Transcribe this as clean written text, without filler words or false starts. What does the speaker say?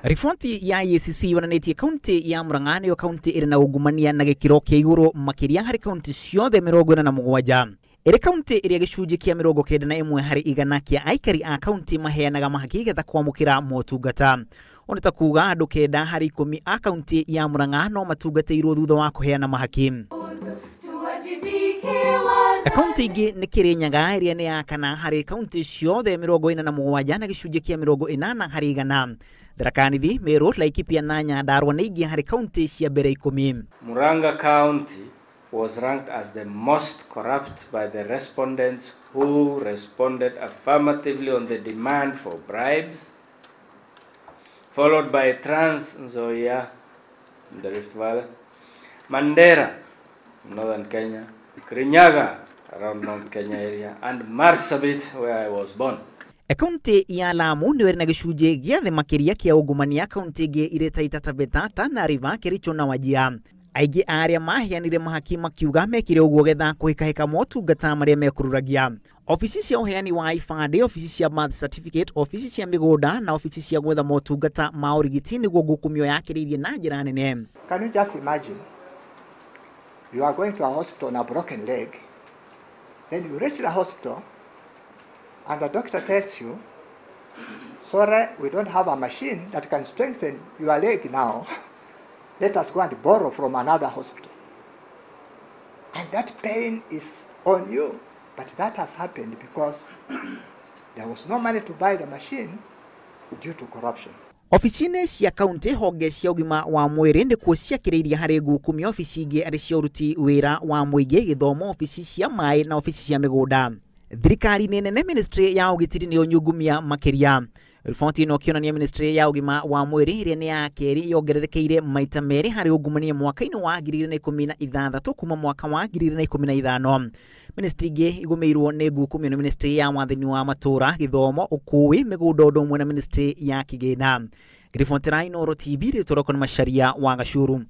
Riboti ya EACC yonanĩtie kaunti ya Murang'a nĩyo kaunti ĩrĩ na ungumania na gĩkĩro kĩa igũrũ makĩria harĩ kaunti ciothe 47. Ĩrĩ kaunti ĩrĩa gĩcunjĩ kĩa 91 harĩ igana kĩa aikari a kaunti maheanaga mahaki getha kwamũkĩra motungata. Ũũ nĩ ta kuga andũ 9 harĩ 10 a kaunti ya Murang'a no matungatĩirwo thutha wa kũheana mahaki. Kaunti ingĩ nĩ Kirinyaga ĩrĩa nĩ ya kana harĩ kaunti ciothe 47 na gĩcunjĩ kĩa 80 harĩ igana. Tharaka Nithi, Meru, Laikipia na Nyandarua nĩ ingĩ harĩ kaunti cia mbere 10. Murang'a County was ranked as the most corrupt by the respondents who responded affirmatively on the demand for bribes, followed by Trans Nzoia in the Rift Valley, Mandera in northern Kenya, Kirinyaga around Mount Kenya area, and Marsabit where I was born. Kaunti ya Lamu nĩyo ĩrĩ na gĩcunjĩ gĩa thĩ makĩria kĩa ungumania kaunti ingĩ irĩ Taita Taveta, Tana River, Kericho na Wajir. Aingĩ a arĩa maheanire mahaki makiuga mekire ũguo getha kũhĩkahĩka motungata marĩa mekururagia. Obici cia ũheani wa ibandĩ, obici cia birth certificate, obici cia mĩgũnda na obici cia gwetha motungata ma ũrigiti nĩguo ngukumio yakĩrĩirie na njĩra nene. Can you just imagine you are going to a hospital on a broken leg, then you reach the hospital and the doctor tells you, sorry, we don't have a machine that can strengthen your leg now. Let us go and borrow from another hospital. And that pain is on you. But that has happened because there was no money to buy the machine due to corruption. Obici-inĩ cia kaunti honge cia ũgima wa mwĩrĩ nĩkuo ciakĩrĩirie harĩ ngukumio, obici ingĩ arĩ cia ũruti wĩra wa mũingĩ, gĩthomo, obici cia maĩ na obici cia mĩgũnda. Thirikari-inĩ nene ministry ya ũgitĩri nĩyo nyungumia makĩria. Riboti ĩno ĩkĩonania ministry ya ũgima wa mwĩrĩ ĩrĩa nĩ ya kerĩ yongererekeire maita merĩ harĩ ungumania mwaka-inĩ wa 2016 kuma mwaka wa 2015. Ministry ingĩ igũmĩirwo nĩ ngukumio nĩ ministry ya wathani wa matũũra, gĩthomo, ũkui, mĩgũnda ũndũ ũmwe na ministry ya kĩgĩna. Ngĩribotera Inooro TV, rĩtwa rĩakwa nĩ Macharia wa Gacuru.